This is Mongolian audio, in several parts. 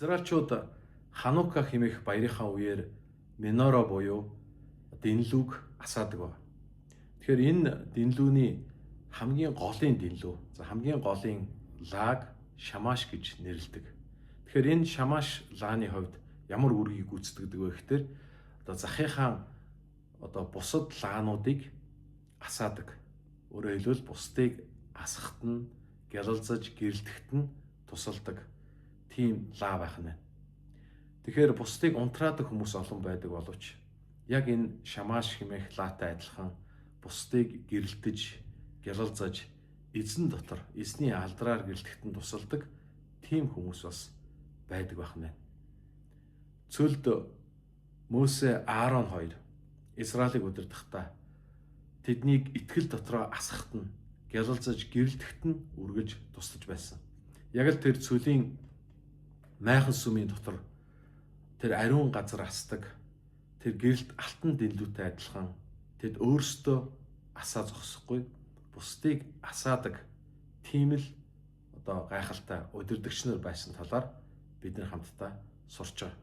Израильчууд Ханука хэмээх баярынхаа үеэр менора буюу дэнлүүг асаадаг байна. Тэгэхээр энэ дэнлүүний хамгийн голын дэнлүү, за хамгийн голын лааг шамаш гэж нэрлэдэг. Тэгэхээр энэ шамаш лааны хувьд ямар үүргийг гүйцэтгэдэг вэ гэхээр одоо захынхаа одоо бусад лаануудыг асаадаг. Өөрөөр хэлбэл бусдыг асахт нь, гялалзаж гэрэлтэхт нь тусалдаг тийм лаа байх нь. Тэгэхээр бусдыг унтраадаг хүмүүс олон байдаг боловч яг энэ шамаш хэмээх лаатай адилхан бусдыг гэрэлтэж, гялалзаж эзэн дотор эзний алдраар гэрэлтэхт нь тусалдаг тийм хүмүүс бас байдаг байх нь. Цөлд Мөсе, Аарон хоёр Израилийг удирдахдаа тэднийг итгэл дотроо асахт нь, гялалзаж гэрэлтэхт нь үргэлж тусалж байсан. Яг л тэр цөлийн майхан сүмийн дотор тэр ариун газар асдаг тэр гэрэлт алтан дэнлүүтэй адилхан тэд өөрсдөө асаа зогсохгүй бусдыг асаадаг тийм л одоо гайхалтай удирдагч нар байсан талаар бид нар хамтдаа сурч байгаа.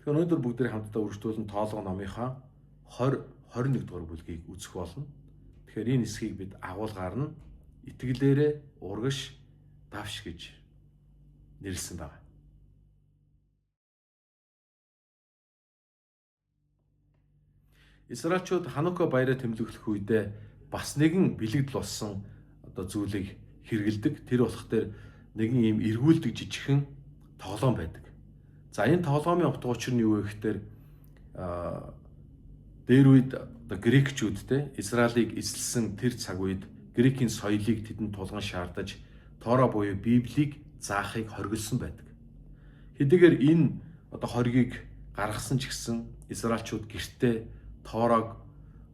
Тэгэхээр өнөөдөр бүгдээ хамтдаа үргэлжлүүлэн тоолгоо номынхаа 20 21 дугаар бүлгийг үзэх болно. Тэгэхээр энэ хэсгийг бид агуулгаар нь итгэлээрээ урагш давш гэж нэрлэсэн байна. Израильчууд Ханука баяраа тэмдэглэх үедээ бас нэгэн бэлэгдэл болсон одоо зүйлийг хэрэгэлдэг. Тэр болох дээр нэгэн ийм эргүүлдэг жижигхэн тоглоом байдаг. За энэ тоглоомын утга учир нь юу вэ гэхээр дээр үед одоо грекчүүд те Израилийг эзэлсэн тэр цаг үед грекийн соёлыг тэдэнд тулган шаардаж Тора буюу Библийг заахыг хориглосон байдаг. Хэдийгээр энэ одоо хоргийг гаргасан ч гэсэн Израильчууд гэртээ Торог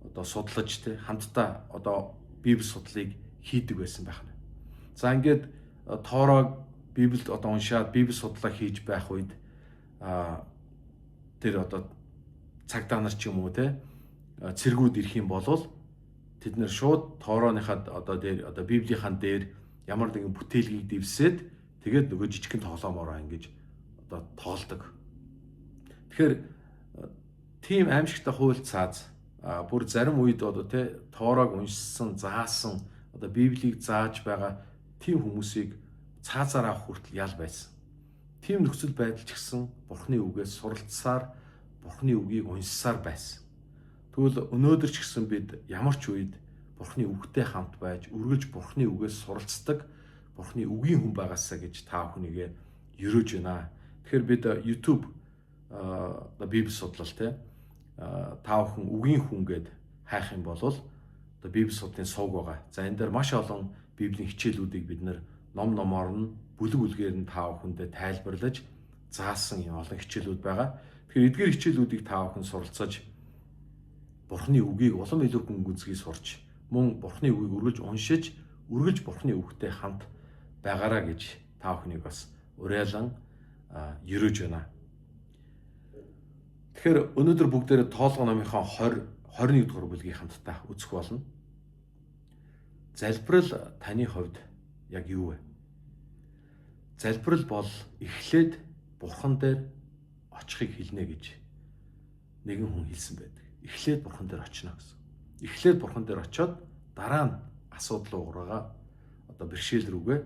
одоо судлаж те хамтдаа одоо Библи судлалыг хийдэг байсан байх нь. За ингээд Торог Библиэд одоо уншаад Библи судлаа хийж байх үед тэр одоо цагдаа нар ч юм уу те цэргүүд ирэх юм бол тэд нэр шууд Тороныхаа одоо дээр одоо Библийнхаа дээр ямар нэгэн бүтээлгийг дэвсээд тэгээд нөгөө жижигхэн тоглоомороо ингэж одоо тоолдог. Тэгэхээр тийм аимшигтай хууль цааз бүр зарим үед одоо те Торог уншсан, заасан, одоо Библийг зааж байгаа тийм хүмүүсийг цаазаар авах хүртэл ял байсан. Тийм нөхцөл байдал ч гэсэн Бурхны үгээс суралцсаар, Бурхны үгийг уншсаар байсан. Тэгвэл өнөөдөр ч гэсэн бид ямар ч үед Бурхны үгтэй хамт байж, үргэлж Бурхны үгээс суралцдаг, Бурхны үгийн хүн байгаасаа гэж та бүхнийгээ ерөөж байна. Тэгэхээр бид YouTube одоо Библи судлал те та бүхэн үгийн хүн гэд хайх юм бол одоо Библи судлалын сувг байгаа. За энэ дээр маш олон Библийн хичээлүүдийг бид нэр ном номоор нь бүлэг бүлгээр нь та бүхэндээ тайлбарлаж заасан юм олон хичээлүүд байгаа. Тэгэхээр эдгээр хичээлүүдийг та бүхэн суралцаж Бурхны үгийг улам илүү гүн гүнзгий сурч, мөн Бурхны үгийг үргэлж уншиж, үргэлж Бурхны үгтэй хамт байгаараа гэж та бүхнийг бас уриалан ерөөж байна. Тэгэхээр өнөөдөр бүгдээрээ тоолгоо номынхоо 20 21 дугаар бүлгийг хамтдаа үзэх болно. Залбирал таны хувьд яг юу вэ? Залбирал бол эхлээд Бурхан дээр очихыг хэлнэ гэж нэгэн хүн хэлсэн байдаг. Эхлээд Бурхан дээр очино гэсэн. Эхлээд Бурхан дээр очиод дараа нь асуудал уураагаа одоо бэрхшээл рүүгээ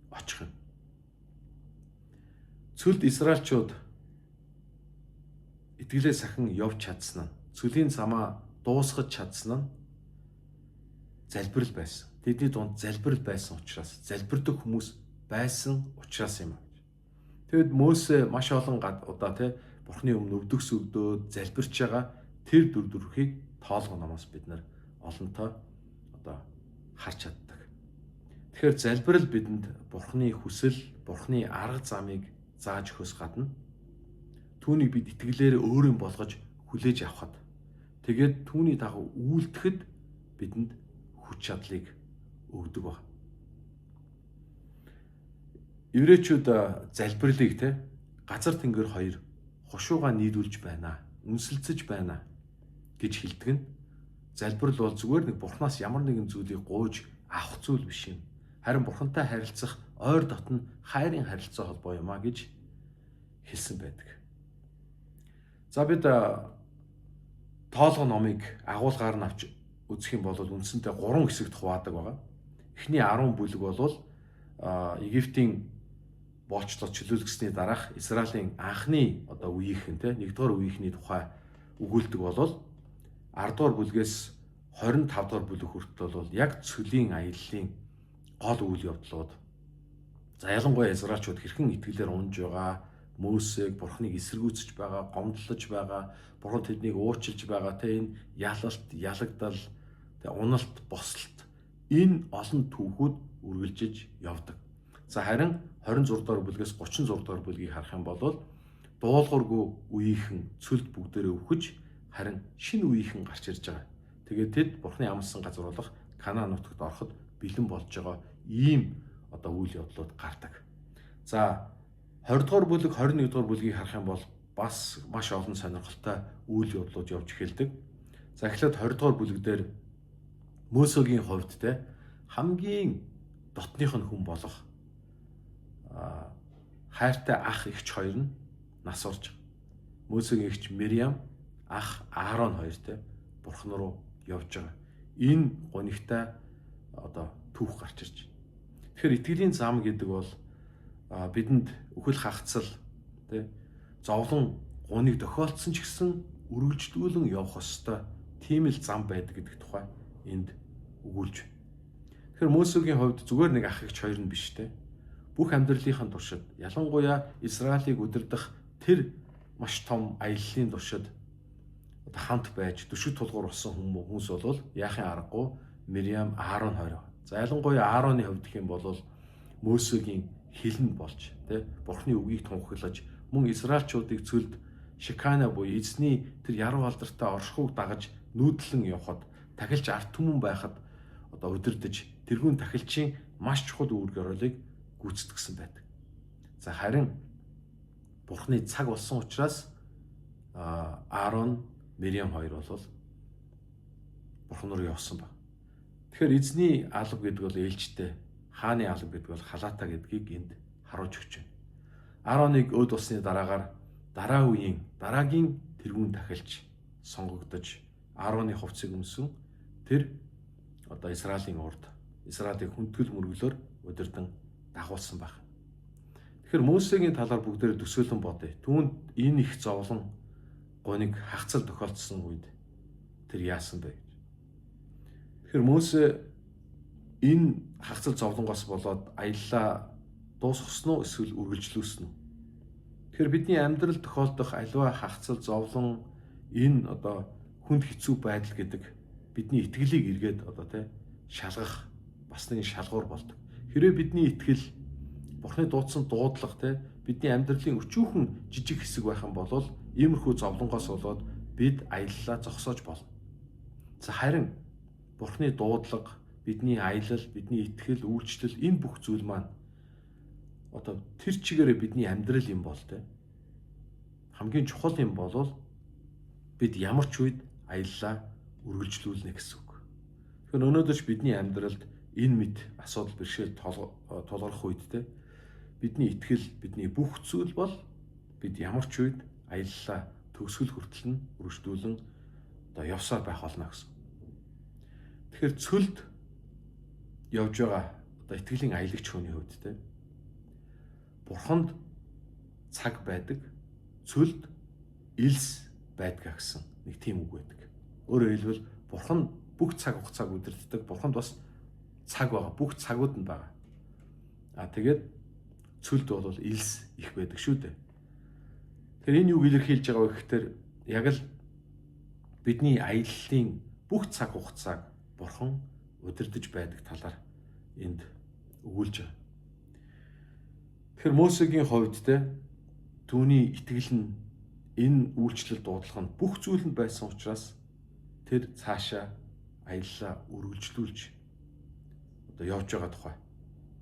очих юм. Цөлд Израильчууд итгэлээ сахин явж чадсан нь, цөлийн замаа дуусгаж чадсан нь залбирал байсан. Тэдний дунд залбирал байсан учраас, залбирдаг хүмүүс байсан учраас юм. Тэгэд Мөсе маш олон удаа те Бурхны өмнө өвдөгс өвдөөд залбирч байгаа тэр дүр төрхийг тоолгоо номоос бид нар олонтоо одоо харж чаддаг. Тэгэхээр залбирал бидэнд Бурхны хүсэл, Бурхны арга замыг зааж өгөхөөс гадна түүнийг бид итгэлээр өөрийн болгож хүлээж авахад тэгээд түүний дагуу үйлдэхэд бидэнд хүч чадлыг өгдөг баг. Еврейчүүд залбирлыг те газар тэнгэр хоёр хушууга нийлүүлж байна, үнсэлцэж байна гэж хэлдэг нь залбирал бол зүгээр нэг бурхнаас ямар нэгэн зүйлийг гуйж авах зүйл биш юм. Харин бурхантай харилцах ойр дотн хайрын харилцаа холбоо юм а гэж хэлсэн байдаг. За бид тоолго номыг агуулгаар нь авч үзэх юм бол үндсэндээ 3 хэсэгт хуваадаг байгаа. Эхний 10 бүлэг бол Египтийн боолчлоод чөлөөлгсөний дараах Израилийн анхны одоо үеийнхэн те 1-р үеийнхний тухай өгүүлдэг бол 10-р бүлгээс 25-р бүлэг хүртэл бол яг цөлийн аяллаа гол үйл явдлууд. За ялангуяа Израильчууд хэрхэн итгэлээр унж байгаа, Мөсег Бурхныг эсэргүүцэж байгаа, гомдлож байгаа, Бурхан тэднийг уучлж байгаа те энэ ялалт, ялагдал, тэ уналт, бослолт энэ олон түүхүүд үргэлжиж явдаг. За харин 26 дугаар бүлгээс 36 дугаар бүлгийг харах юм бол дуулуургүй үеийнхэн цөлд бүгдээрээ өвхөж харин шинэ үеийнхэн гарч ирж байгаа. Тэгээд тэд Бурхны амласан газар болох Канаан нутагт ороход бэлэн болж байгаа ийм одоо үйл явдлууд гардаг. За 20 дугаар бүлэг 21 дугаар бүлгийг харах юм бол бас маш олон сонирхолтой үйл явдлууд явж эхэлдэг. За эхлээд 20 дугаар бүлэг дээр Мөсөгийн хувьд те хамгийн дотных нь хүн болох хайртай ах эгч хоёр нь нас орж. Мөсөгийн эгч Мириам, ах Аарон хоёр те бурхан руу явж байгаа. Энэ гунигтай одоо түүх гарч ирж байна. Тэгэхээр итгэлийн зам гэдэг бол бидэнд үхэл хагцал тий зовлон гуниг тохиолдсон ч гэсэн үргэлжлүүлэн явах ёстой тийм л зам байдаг гэдэг тухай энд өгүүлж байна. Тэгэхээр Мөсөгийн хувьд зүгээр нэг ах эгч хоёр нь биш те. Бүх амьдралынхаа туршид ялангуяа Израилийг удирдах тэр маш том аяллаа туршид одоо хамт байж төшөг тулгуур болсон хүмүүс бол яахын аргагүй Мириам, Аарон хоёр. За ялангуяа Аароны хувьд гэх юм бол Мөсөгийн хилэн болж тий Бурхны үгийг тунхаглаж мөн Израильчуудыг цөлд Шикана буюу эзний тэр яруу алдартай оршихуйг дагаж нүүдлэн явхад тахилч ард түмэн байхад одоо удирдах тэрүүн тахилчийн маш чухал үүрэг ролыг гүйцэтгэсэн байдаг. За харин Бурхны цаг болсон учраас Аарон, Мириам хоёр бол Бурхан руу явсан баг. Тэгэхээр эзний алба гэдэг бол ээлжтэй, хааны алба гэдэг бол халаатай гэдгийг энд харуулж өгч байна. Аароныг өөд болсны дараагаар дараа үеийн дараагийн тэргүүн тахилч сонгогдож Аароны хувцсыг өмсөн тэр одоо Израилийн урд Израилийг хүндэтгэл мөрөглөөр удирдан дагуулсан байх. Тэгэхээр Мөсегийн талаар бүгдээрээ төсөөлөн бодъё. Түүнд энэ их зовлон гуниг хагцал тохиолдсон үед тэр яасан бэ гэж. Тэгэхээр Мөсе энэ хагцал зовлонгоос болоод аяллаа дуусгасан уу эсвэл үргэлжлүүлсэн үү? Тэгэхээр бидний амьдрал тохиолдох аливаа хагцал зовлон энэ одоо хүнд хэцүү байдал гэдэг бидний итгэлийг эргээд одоо тий шалгах бас нэгэн шалгуур болдог. Хэрвээ бидний итгэл Бурхны дуудсан дуудлага тий бидний амьдралын өчүүхэн жижиг хэсэг байх юм бол иймэрхүү зовлонгоос болоод бид аяллаа зогсоож болно. За харин Бурхны дуудлага, бидний аялал, бидний итгэл, үйлчлэл энэ бүх зүйл маань одоо тэр чигээрээ бидний амьдрал юм бол тэ хамгийн чухал юм бол бид ямар ч үед аяллаа үргэлжлүүлнэ гэсэн үг. Тэгэхээр өнөөдөр ч бидний амьдралд энэ мэт асуудал бэрхшээл тулгарх үед те бидний итгэл, бидний бүх зүйл бол бид ямар ч үед аяллаа төгсгөл хүртэл нь үргэлжлүүлэн одоо явсаар байх болно гэсэн. Тэгэхээр цөлд явж байгаа одоо итгэлийн аялагч хүний хувьд те Бурханд цаг байдаг, цөлд элс байдгаа гэсэн нэг тийм үг байдаг. Өөрөөр хэлбэл Бурхан бүх цаг хугацааг удирддаг. Бурханд бас цаг байгаа. Бүх цагууд нь байгаа. А тэгээд цөлд бол элс их байдаг шүү дээ. Тэгэхээр энэ юг илэрхийлж байгаа вэ гэхээр яг л бидний аяллаа бүх цаг хугацааг Бурхан удирдах байдаг талаар энд өгүүлж байгаа. Тэгэхээр Мөсегийн хувьд те түүний итгэл нь энэ үйлчлэл дуудлага нь бүх зүйл нь байсан учраас тэр цаашаа аяллаа үргэлжлүүлж одоо явж байгаа тухай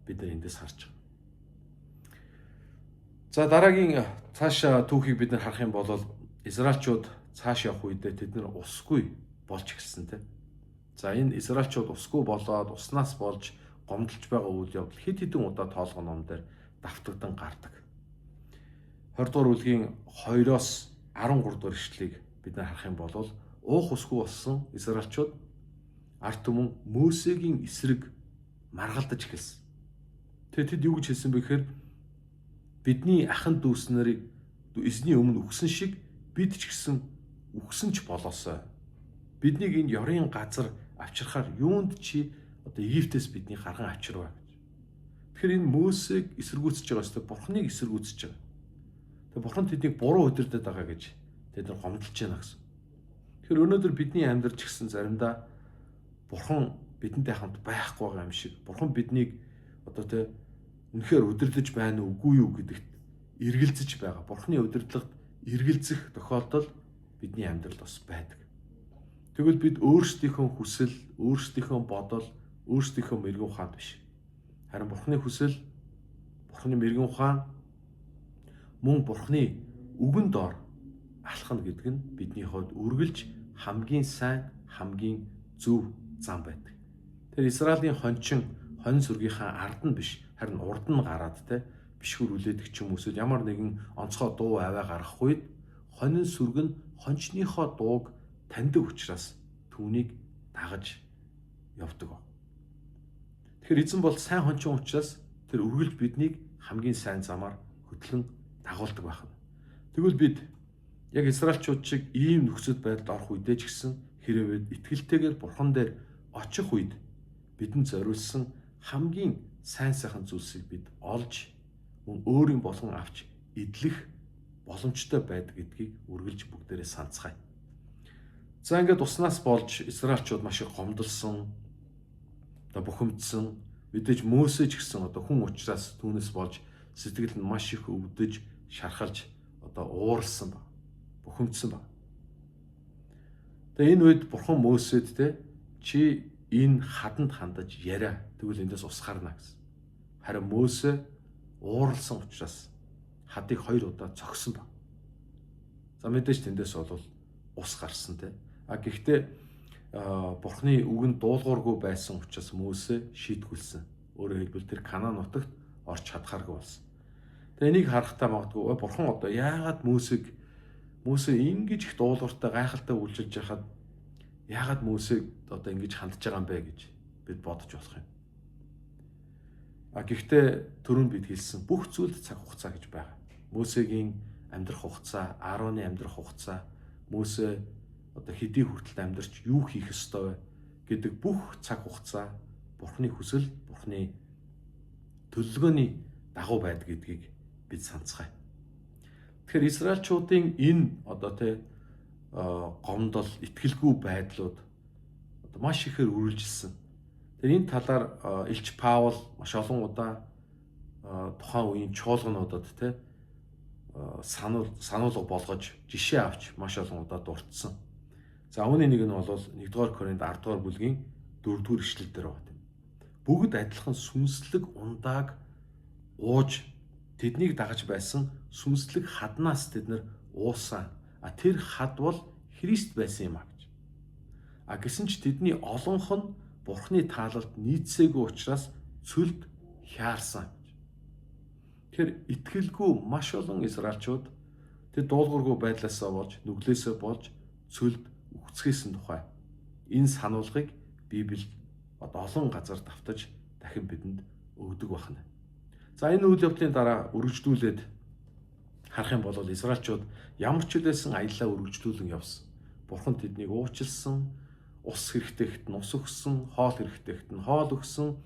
бид нар эндээс харж байгаа. За дараагийн цаашаа түүхийг бид нар харах юм бол Израильчууд цааш явах үедээ тэд нар усгүй болж эхэлсэн те. За энэ Израильчууд усгүй болоод уснаас болж гомдолж байгаа үйл явдал хэд хэдэн удаа тоолгон ном дээр давтагдан гардаг. 20 дугаар бүлгийн 2-оос 13 дугаар ишлэлийг бид нар харах юм бол уух усгүй болсон Израильчууд ард түмэн Мөсегийн эсрэг маргалдаж эхэлсэн. Тэгээд тэд юу гэж хэлсэн бэ гэхээр бидний ахан дүүс нарыг эзний өмнө үхсэн шиг бид ч гэсэн үхсэн ч болоосой. Биднийг энэ ёрын газар авчирхаар юунд чи одоо Египтээс биднийг гарган авчирваа гэж. Тэгэхээр энэ Мөсег эсэргүүцэж байгаа өстө Бурхныг эсэргүүцэж байгаа. Тэгээ Бурхан тэднийг буруу удирдах байгаа гэж тэд нар гомдолж байна гэсэн. Тэгэхээр өнөөдөр бидний амьдрал ч гэсэн заримдаа Бурхан бидэнтэй хамт байхгүй байгаа юм шиг, Бурхан биднийг одоо тэ үнэхээр удирдах байна уу үгүй юу гэдэгт эргэлзэж байгаа. Бурханы удирдлагад эргэлзэх тохиолдол бидний амьдралд бас байдаг. Тэгвэл бид өөрсдийнхөө хүсэл, өөрсдийнхөө бодол, өөрсдийнхөө мэрэгэн ухаанд биш. Харин Бурханы хүсэл, Бурханы мэрэгэн ухаан мөн Бурханы үгэн доор алхана гэдэг нь бидний хувьд үргэлж хамгийн сайн, хамгийн зөв зам байдаг. Тэр Израилийн хончин хонь сүргийнхаа ард нь биш, харин урд нь гараад те бишгүр үлээдэг ч юм уу эсвэл ямар нэгэн онцгой дуу аваа гаргах үед хонин сүрг нь хончныхоо дууг таньдаг учраас түүнийг дагаж явдаг. Тэгэхээр эзэн бол сайн хончин учраас тэр үргэлж биднийг хамгийн сайн замаар хөтлөн дагуулдаг байх нь. Тэгвэл бид яг Израильчууд шиг ийм нөхцөл байдалд орох үедээ ч гэсэн хэрвээ итгэлтэйгээр Бурхан дээр очих үед бидэнд зориулсан хамгийн сайн сайхан зүйлсийг бид олж мөн өөрийн болгон авч эдлэх боломжтой байдаг гэдгийг үргэлж бүгдээрээ санацгаая. За ингээд уснаас болж Израильчууд маш их гомдолсон, одоо бухимдсан, мэдээж Мөсө ч гэсэн одоо хүн учраас түүнээс болж сэтгэл нь маш их өвдөж, шархалж одоо ууралсан ба, бухимдсан ба. Тэгээ энэ үед Бурхан Мөсөд те чи энэ хаданд хандаж яриа, тэгвэл эндээс ус гарна гэсэн. Харин Мөсө ууралсан учраас хадыг 2 удаа цогсон ба. За мэдээж тэндээс бол ус гарсан те. А гэхдээ Бурхны үгэнд дуулуургүй байсан учраас Мөсө шийтгүүлсэн. Өөрөөр хэлбэл тэр Канаан нутагт орч чадхааргүй болсон. Тэгээ энийг харахтаа магадгүй Бурхан одоо яагаад Мөсөг Мөсө ингэж их дуулууртай гайхалтай үйлчилж яхад яагаад Мөсөг одоо ингэж хандж байгаа юм бэ гэж бид бодож болох юм. А гэхдээ түрүүнд бид хэлсэн бүх зүйлд цаг хугацаа гэж байгаа. Мөсегийн амьдрах хугацаа, Аароны амьдрах хугацаа, Мөсө одоо хэдий хүртэл амьдарч юу хийх ёстой вэ гэдэг бүх цаг хугацаа Бурхны хүсэл, Бурхны төлөвлөгөөний дагуу байдаг гэдгийг бид санацгаая. Тэгэхээр Израильчуудын энэ одоо тэ гомдол, итгэлгүй байдлууд одоо маш ихээр үргэлжилсэн. Тэгэхээр энэ талаар Элч Паул маш олон удаа тухайн үеийн чуулгануудад тэ сануулга болгож жишээ авч маш олон удаа дурдсан. За үүний нэг нь бол 1-р Коринт 10-р бүлгийн 4-р ишлэл дээр байна. Бүгд адилхан сүнслэг ундааг ууж тэднийг дагаж байсан сүнслэг хаднаас тэд нар уусан. А тэр хад бол Христ байсан юм а гэж. А гэсэн ч тэдний олонх нь Бурхны таалалд нийцээгүй учраас цөлд хяарсан гэж. Тэгэхээр итгэлгүй маш олон израильчууд тэр дуулуургүй байдлаасаа болж нүглээсээ болж цөлд үхцгээсэн тухай энэ сануулгыг Библи одоо олон газар давтаж дахин бидэнд өгдөг байна. За энэ үйл явдлын дараа өргөжлүүлээд харах юм бол израильчууд ямар ч үлээсэн аяллаа өргөжлүүлэн явсан. Бурхан тэднийг уучлсан, ус хэрэгтэйхэд нь ус өгсөн, хоол хэрэгтэйхэд нь хоол өгсөн.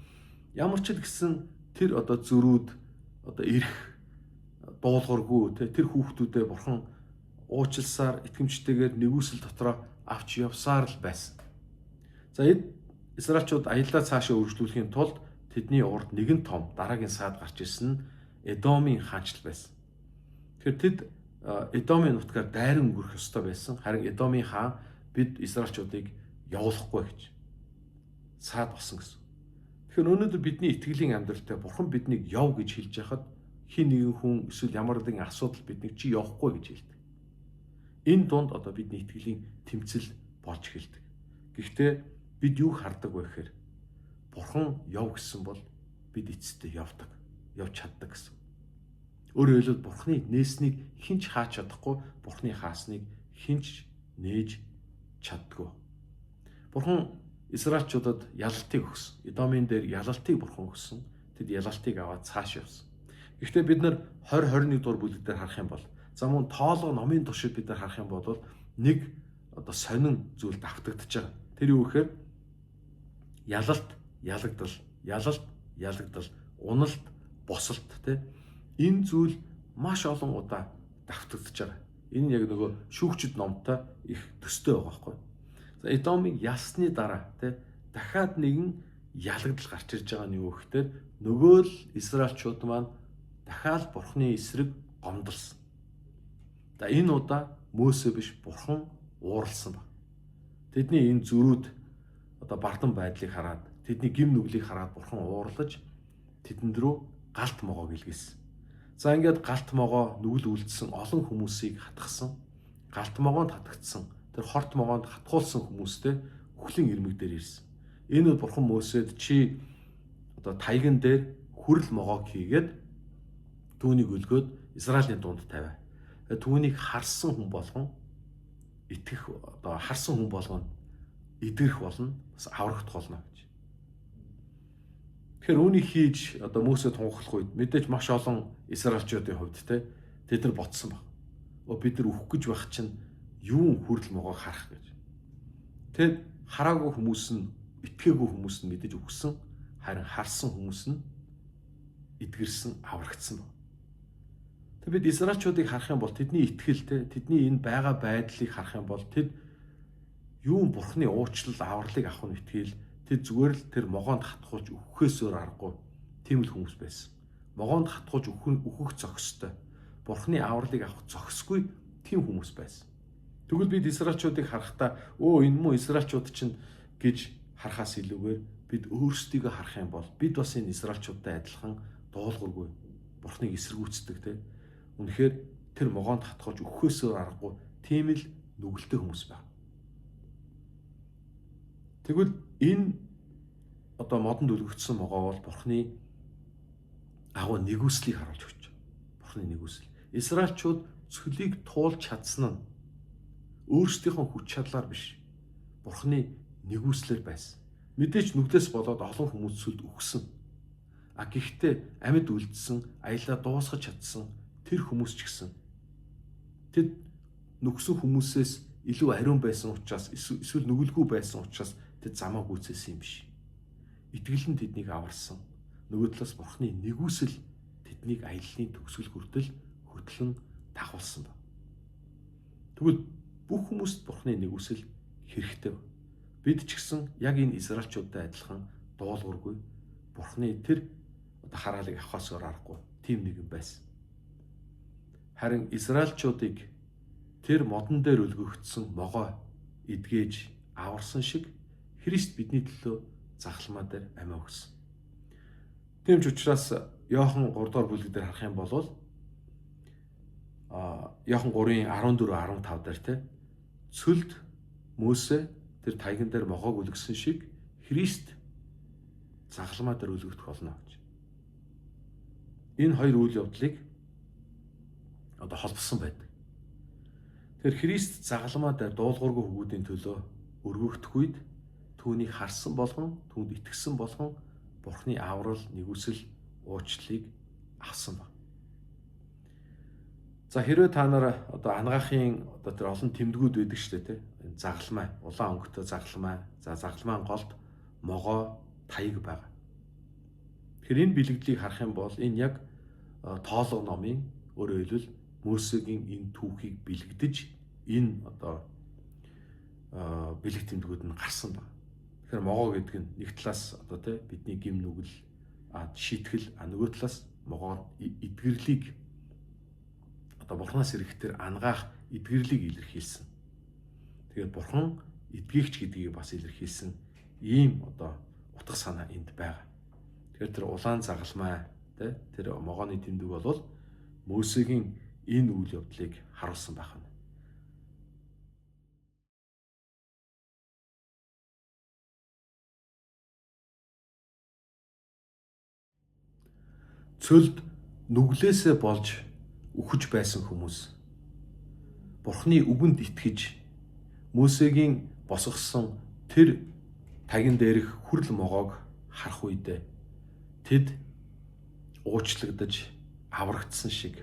Ямар ч л гэсэн тэр одоо зөрүүд одоо ирэх дуулуургүй тэр хүүхдүүдээ бурхан уучлсаар итгэмжтэйгээр нэгүсэл дотроо авч явсаар л байсан. За эд Израильчууд аяллаа цаашаа үргэлжлүүлэхийн тулд тэдний урд нэгэн том дараагийн саад гарч ирсэн нь Эдомын хаанчлал байсан. Тэгэхээр тэд Эдомын нутгаар дайран өнгөрөх ёстой байсан. Харин Эдомын хаан бид Израильчуудыг явуулахгүй гэж саад болсон гэсэн. Тэгэхээр өнөөдөр бидний итгэлийн амьдралтай Бурхан биднийг яв гэж хэлж яхад хин нэгэн хүн эсвэл ямар нэгэн асуудал биднийг чи явахгүй гэж хэлдэг. Энэ дунд одоо бидний итгэлийн тэмцэл болж эхэлдэг. Гэхдээ бид юу хардаг вэ гэхээр Бурхан яв гэсэн бол бид эцэстээ явдаг, явж чаддаг гэсэн. Өөрөөр хэлбэл Бурхны нээснийг хэн ч хаач чадахгүй, Бурхны хаасныг хэн ч нээж чаддаггүй. Бурхан Израильчуудад ялалтыг өгсөн. Эдомын дээр ялалтыг Бурхан өгсөн. Тэд ялалтыг аваад цааш явсан. Гэхдээ бид нар 20 21 дугаар бүлэг дээр харах юм бол за мөн тоолго номын туршид бид нар харах юм бол нэг одоо сонин зүйл давтагдаж байгаа. Тэр юу гэхээр ялалт, ялагдал, ялалт, ялагдал, уналт, босолт тий. Энэ зүйл маш олон удаа давтагдаж байгаа. Энэ нь яг нөгөө шүүгчд номтой их төстэй байгаа байхгүй. За Эдомыг ялсны дараа тий дахиад нэгэн ялагдал гарч ирж байгаа нь юу гэхээр нөгөө л Израильчууд маань дахиад Бурхны эсрэг гомдолсон. За энэ удаа Мөсө биш Бурхан ууралсан баг. Тэдний энэ зөрүүд одоо бардан байдлыг хараад, тэдний гим нүглийг хараад Бурхан уурлаж тэдэнд рүү галт могоог илгээсэн. За ингээд галт могоо нүгэл үлдсэн олон хүмүүсийг хатгсан. Галт могоонд хатгдсан. Тэр хорт могоонд хатгуулсан хүмүүстэй үхлийн ирмэг дээр ирсэн. Энэ бол Бурхан Мөсөд чи одоо таяган дээр хүрэл могоог хийгээд түүнийг өлгөөд Израилийн дунд тавиа. Түүнийг харсан хүн болгон итгэх одоо харсан хүн болгон эдгэрэх болно, бас аврагдах болно гэж. Тэгэхээр үүнийг хийж одоо Мөсөд тунхаглах үед мэдээж маш олон Израильчуудын хувьд те тэд нар ботсон баг. Бид нар үхэх гэж байх чинь юун хүрэл могоог харах гэж. Тэгэд хараагүй хүмүүс нь итгээгүй хүмүүс нь мэдээж үхсэн, харин харсан хүмүүс нь эдгэрсэн, аврагдсан баг. Тэг бид Израильчуудыг харах юм бол тэдний итгэл те тэдний энэ байгаа байдлыг харах юм бол тэд юун Бурхны уучлал авралыг авах нь итгэл тэд зүгээр л тэр могоонд хатгуулж өгөхөөс өөр аргагүй тийм л хүмүүс байсан. Могоонд хатгуулж өөхөх зохистой. Бурхны авралыг авах зохисгүй тийм хүмүүс байсан. Тэгвэл бид Израильчуудыг харахдаа өө энэ муу Израильчууд чинь гэж харахаас илүүгээр бид өөрсдийгөө харах юм бол бид бас энэ Израильчуудтай адилхан дуулуургүй Бурхныг эсэргүүцдэг те. Үнэхээр тэр могоонд хатгуулж өгөхөөс өөр аргагүй тийм л нүгэлтэй хүмүүс байна. Тэгвэл энэ одоо модонд өлгөгдсөн могоо бол Бурхны агуу нэгүслийг харуулж өгч. Бурхны нэгүсэл. Израильчууд цөлийг туулж чадсан нь өөрсдийнхөө хүч чадлаар биш. Бурхны нэгүслэр байсан. Мэдээж нүглээс болоод олон хүмүүс цөлд үхсэн. А гэхдээ амьд үлдсэн, аялаа дуусгаж чадсан тэр хүмүүс ч гэсэн тэд нүгсэн хүмүүсээс илүү ариун байсан учраас эсвэл нүгэлгүй байсан учраас тэд замаа гүйцээсэн юм биш. Итгэл нь тэднийг аварсан. Нөгөө талаас Бурхны нэгүсэл тэднийг аяллаа төгсгөл хүртэл хөтлөн дагуулсан ба. Тэгвэл бүх хүмүүст Бурхны нэгүсэл хэрэгтэй. Бид ч гэсэн яг энэ Израильчуудтай адилхан дуулуургүй Бурхны тэр одоо хараалыг авахаас өөр аргагүй тийм нэгэн байсан. Харин Израильчуудыг тэр модон дээр өлгөгдсөн могой эдгэж аварсан шиг Христ бидний төлөө загалмаа дээр амиа өгсөн. Тийм ч учраас Иохан 3 дугаар бүлэг дээр харах юм бол Иохан 3-ын 14 15 дээр те цөлд Мөсө тэр таяган дээр могоог өлгсөн шиг Христ загалмаа дээр өлгөгдөх болно гэж. Энэ хоёр үйл явдлыг одоо холбосон байдаг. Тэгэхээр Христ загалмаа дээр дуулуургүй хүмүүдийн төлөө өргөгдөх үед түүнийг харсан болгон, түүнд итгэсэн болгон Бурхны аврал, нэгүсэл, уучлалыг авсан баг. За хэрвээ та нар одоо ангаахын одоо тэр олон тэмдгүүд байдаг шүү дээ тий. Энэ загалмай, улаан өнгөтэй загалмай, за загалмайн голд могоо, таяг байгаа. Тэгэхээр энэ бэлэгдлийг харах юм бол энэ яг тоолго номын өөрөөр хэлбэл Мөсегийн энэ түүхийг бэлэгдэж энэ одоо бэлэг тэмдгүүд нь гарсан байна. Тэгэхээр могоо гэдэг нь нэг талаас одоо тий бидний гим нүгэл шийтгэл, нөгөө талаас могоо эдгэрлийг одоо Бурханаас ирэх тэр ангаах эдгэрлийг илэрхийлсэн. Тэгээд Бурхан эдгээгч гэдгийг бас илэрхийлсэн ийм одоо утга санаа энд байгаа. Тэгэхээр тэр улаан загалмай тий тэр могооны тэмдэг бол Мөсегийн энэ үйл явдлыг харуулсан байх нь. Цөлд нүглээсээ болж үхэж байсан хүмүүс Бурхны үгэнд итгэж Мөсегийн босгосон тэр тагин дээрх хүрл могоог харах үедээ тэд уучлагдаж аврагдсан шиг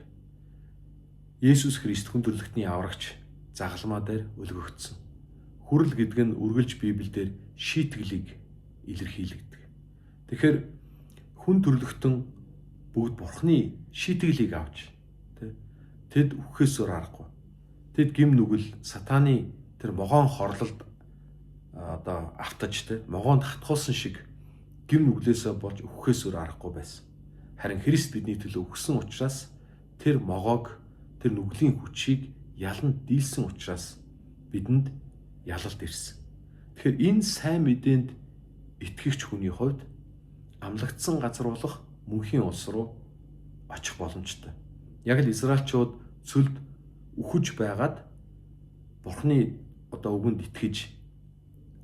Есүс Христ хүн төрлөختний аврагч загалмаа дээр өлгөгдсөн. Хүрл гэдэг нь үргэлж Библиэлд шийтгэлийг илэрхийлэгдэг. Тэгэхээр хүн төрлөختөн бүгд Бурхны шийтгэлийг авч тэд үхэхээс өөр аргагүй. Тэд гим нүгэл сатааны тэр могоон хорлолд одоо автаж могоонд хатгуулсан шиг гим нүглээсээ болж үхэхээс өөр аргагүй байсан. Харин Христ бидний төлөө үхсэн учраас тэр могоог, тэр нүглийн хүчийг яланд дийлсэн учраас бидэнд ялалт ирсэн. Тэгэхээр энэ сайн мэдээнд итгэгч хүний хувьд амлагдсан газар болох мөнхийн улс руу очих боломжтой. Яг л Израильчууд цөлд үхэж байгаад Бурхны одоо үгэнд итгэж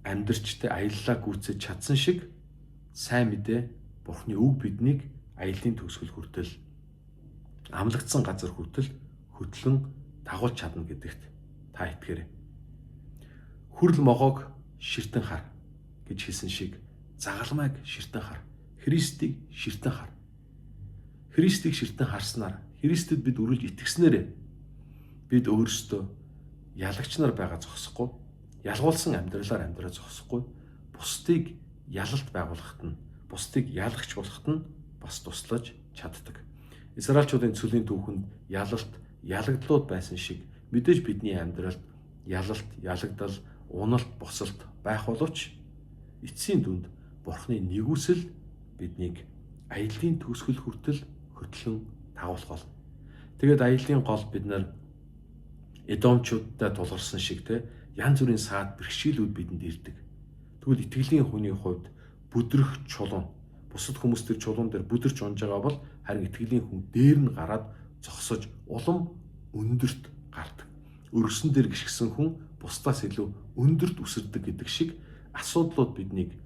амьдрчтай аяллаа гүйцэж чадсан шиг сайн мэдээ Бурхны үг биднийг аяллаа төгсгөл хүртэл, амлагдсан газар хүртэл хөтлөн дагуулж чадна гэдэгт та итгээрэй. Хүрл могоог ширтэн хар гэж хэлсэн шиг загалмайг ширтэн хар, Христийг ширтэн хар. Христийг ширтэн харснаар, Христэд бид үргэлж итгэснээрээ бид өөрсдөө ялагч нар байгаа зогсохгүй, ялгуулсан амьдралаар амьдраа зогсохгүй, бусдыг ялалт байгуулахад нь, бусдыг ялагч болоход нь бас туслаж чаддаг. Израильчуудын цөлийн түүхэнд ялалт, ялагдлууд байсан шиг мэдээж бидний амьдралд ялалт, ялагдал, уналт, босолт байх боловч эцсийн дүнд Бурхны нэгүсэл биднийг аяллаа төгсгөл хүртэл хөтлөн дагуулах болно. Тэгээд аяллаа гол бид нар Эдомчуудтай тулгарсан шиг янз бүрийн саад бэрхшээлүүд бидэнд ирдэг. Тэгвэл итгэлийн хүний хувьд бүдрэх чулуун, бусад хүмүүс тэр чулуун дээр бүдэрч унж байгаа бол харин итгэлийн хүн дээр нь гараад зогсож улам өндөрт гардаг. Өргөсөн дээр гიშгсэн хүн бусдаас илүү өндөрт үсэрдэг гэдэг шиг асуудлууд биднийг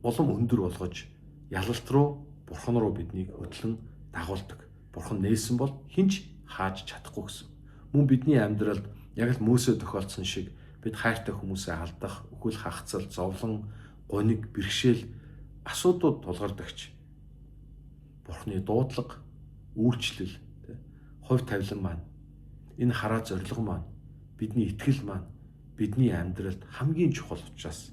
улам өндөр болгож ялалт руу, бурхан руу биднийг хөтлөн дагуулдаг. Бурхан нээсэн бол хинч хааж чадахгүй гэсэн. Мөн бидний амьдралд яг л Мөсө тохиолдсон шиг бид хайртай хүмүүсээ алдах, үхэл хагацал, зовлон, гуниг, бэрхшээл асуудлууд тулгардагч Бурхны дуудлага, үйлчлэл, хувь тавилан маань, энэ хараа зорилго маань, бидний итгэл маань бидний амьдралд хамгийн чухал учраас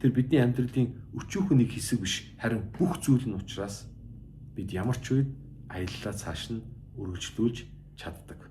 тэр бидний амьдралын өчүүхэн нэг хэсэг биш, харин бүх зүйл нь учраас бид ямар ч үед аяллаа цааш нь үргэлжлүүлж чаддаг.